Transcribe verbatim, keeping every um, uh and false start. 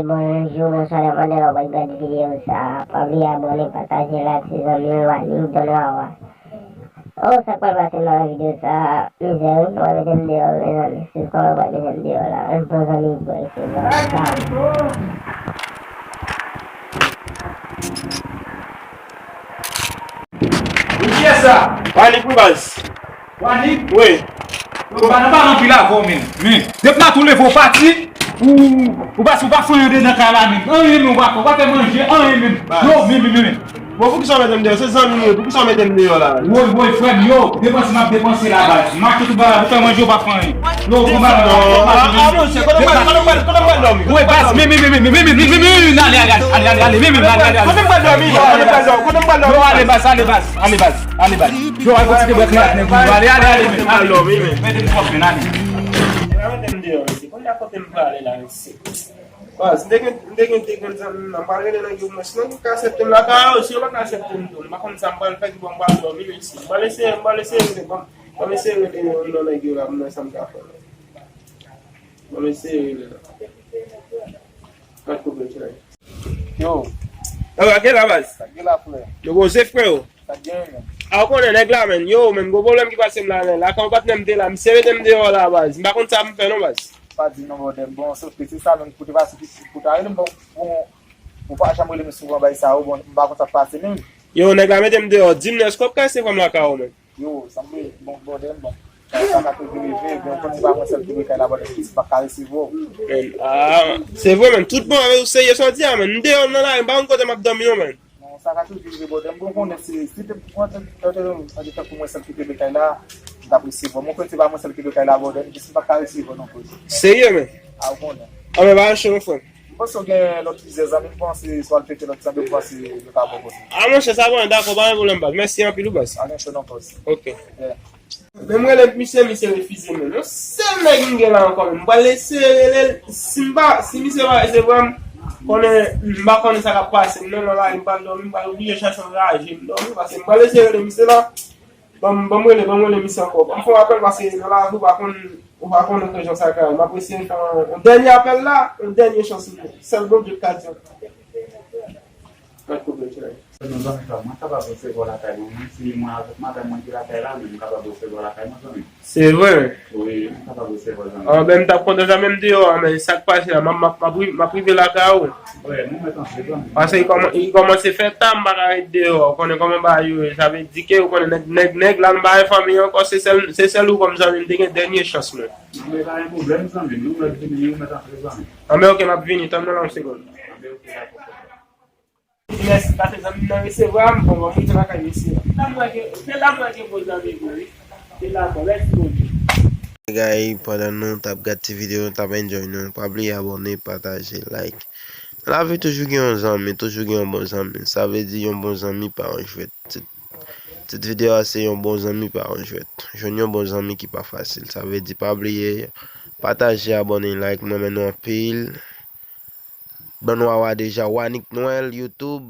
Bonjou, bonswa, depandan lè w ap gade videyo sa a. Pa bliye abòne, pataje, like, se zanmi w Wanik Don Wawa. Oh, sa k pral pase nan videyo sa a, mizè wi, yo pral mete m deyò, mezanmi. Swiv kòman yo pral mete m deyò la. Yon bon zanmi pou yo se bon sa. Ou kiyès sa? Wanik wi baz. Wanik? Wi. Yo, pa nan pale anpil avè w, men. Men, depi maten w leve w pati, ou, ou pa, ou pa fè anyen dedan kay la, men. Anyen, men, ou pa fè, ou pa fè manje, anyen, men. Yo, men, men, men, men. Bon, poukisa w mete m deyò? Se zanmi m ye, poukisa w mete m deyò la? Woy, woy, frè m, yo, depanse m ap depanse la, baz. M achte tout bagay, pou fè manje, ou pa fè anyen. Yo, konba la, non, ah, ah, monchè, kote m pral, kote m pral, kote m pral dòmi? Woy, baz, men, men, men, ale, ale, ale, men, men, ale, ale, ale. Kote m pral dòmi? Kote m pral dòmi? Kote m pral dòmi? Yo, ale, baz, ale, baz, ale, baz, ale, baz. Yo, al kontinye bwè kleren ak nèg yo. Ale, ale, ale, men. Mete m kòb, men, ale. Mete m deyò, mesye. Konn nan kote m prale la, mesye. Baz, m te gen, m te gen, te gen zanmi m nan. M pral rele nèg yo pou mwen. Si nèg yo ka aksepte m lakay yo, si yo pa ka aksepte m tou, m pa konn sa m pral fè, ki bò m pral dòmi, mesye. M pral eseye, m pral eseye rele, ban m, ban m eseye rele youn nan nèg yo la, pou m wè sa m ka fè la. Ban m eseye rele la. Mèt koupe, cheri. Yo. Yo, a gen la, baz? Sa gen la, frè? Nou poze, freo. Sa gen, men. A, ou konnen nèg la, men. Yo, men, gwo pwoblèm ki pase m la, men. Lakay yon patnè m te la, misye mete m deyò la, baz. M pa konn sa m fè, non, baz. Pa di non, brother. Bon, se piti sa, men, pou te pase, pou ta rele m, bon, bon, ou pa janm rele m souvan, bay sa, yo, bon, m pa konn sa k pase, men. Yo, nèg la mete m deyò. Di m, èske w ap ka resevwa m lakay ou, men? Yo, sanble, bon, brother, bon. Sa, sa ka toujou rive, gen yon konn se pa mwen sèl ki dwe kay la, brother, ki pa ka resevwa w. Men, ah, se vre, men, tout bon avè w, serye sa w di a, men. M deyò nan lari, m pa konn kote m ap dòmi, non, men. Non, sa ka toujou rive, brother, m bon konnen se, si te, mwen, te, te, te, te, tankou mwen sèl ki te dwe kay la, m t ap resevwa w. Mwen konnen se pa mwen sèl ki dwe kay la, brother, m jis m pa ka resevwa w non, brother. Serye, men? A, ou konnen. A, men, pa cho, non, frè m. M panse w gen lòt plizyè zanmi, m panse si w al fete lòt zanmi, m panse yo ka ba w konsèy. A, monchè, sa bon, dakò, pa gen pwoblèm, baz. Mèsi anpil, wi, baz. Pa gen cho non, baz. Ok. Yeah. Men m rele misye, misye refize, men. Yon sèl nèg m gen la ankò, men. M pral eseye rele l. Si m pa, si misye pa resevwa m, konnen, m pa konnen sa k ap pase. M nan, nan lari, m pral dòmi, m pral oblije chache yon raje m dòmi, paske m pral eseye rele misye la. Ban m, ban m rele, ban m rele misye ankò. Ban m fè yon apèl paske nan lavi ou pa konn, ou pa konn kijan sa ka ye. M ap eseye fè yon, yon dènye apèl la, yon dènye chans mwen. Sèl Bondye k ka di anko. Mèt koupe, cheri. Non, zanmi pa m, mwen kapab resevwa w lakay mwen, mwen, si mwen avèk madanm mwen ki lakay la, men m kapab resevwa w lakay mwen, zanmi. Se vre? Wi, m kapab resevwa w, zanmi. Ah, ben, m t ap kontan sa menm deyò a, men sa k pase a, m ap, m ap, m ap ri-, m ap rive lakay ou. Frè, nou mèt antre, zanmi. Paske li kòman-, li kòmanse fè ta, m pa ka ret deyò. Ou konnen kòman bagay yo ye. Sa vle di ke ou konnen nèg, nèg, nèg la, nou pa gen fanmi ankò, se sèl, se sèl ou kòm zanmi m te gen dènye chans mwen. Non, men pa gen pwoblèm, zanmi. Nou mèt vini, nou mèt antre, zanmi. Anben, ok, m ap vini. Tann mwen la yon segonn. Anben, ok, dakò. Mèsi, paske zanmi m nan resevwa m, bon, bon, mwen te lakay mesye a. La mwen gen, se la mwen gen bon zanmi vre, wi. Se la, bon, mèsi Bondye. Guys, pandan nou t ap gad ti videyo, nou t ap enjoy nou. Pa bliye abòne, pataje, like. Nan lavi toujou gen yon zanmi, toujou gen yon bon zanmi. Sa vle di yon bon zanmi pa yon jwèt. Tit, tit videyo a se yon bon zanmi pa yon jwèt. Jwenn yon bon zanmi ki pa fasil. Sa vle di pa bliye pataje, abòne, like. Mwen renmen nou anpil. Ban nou Wawa deja, Wanik Nwèl, YouTube.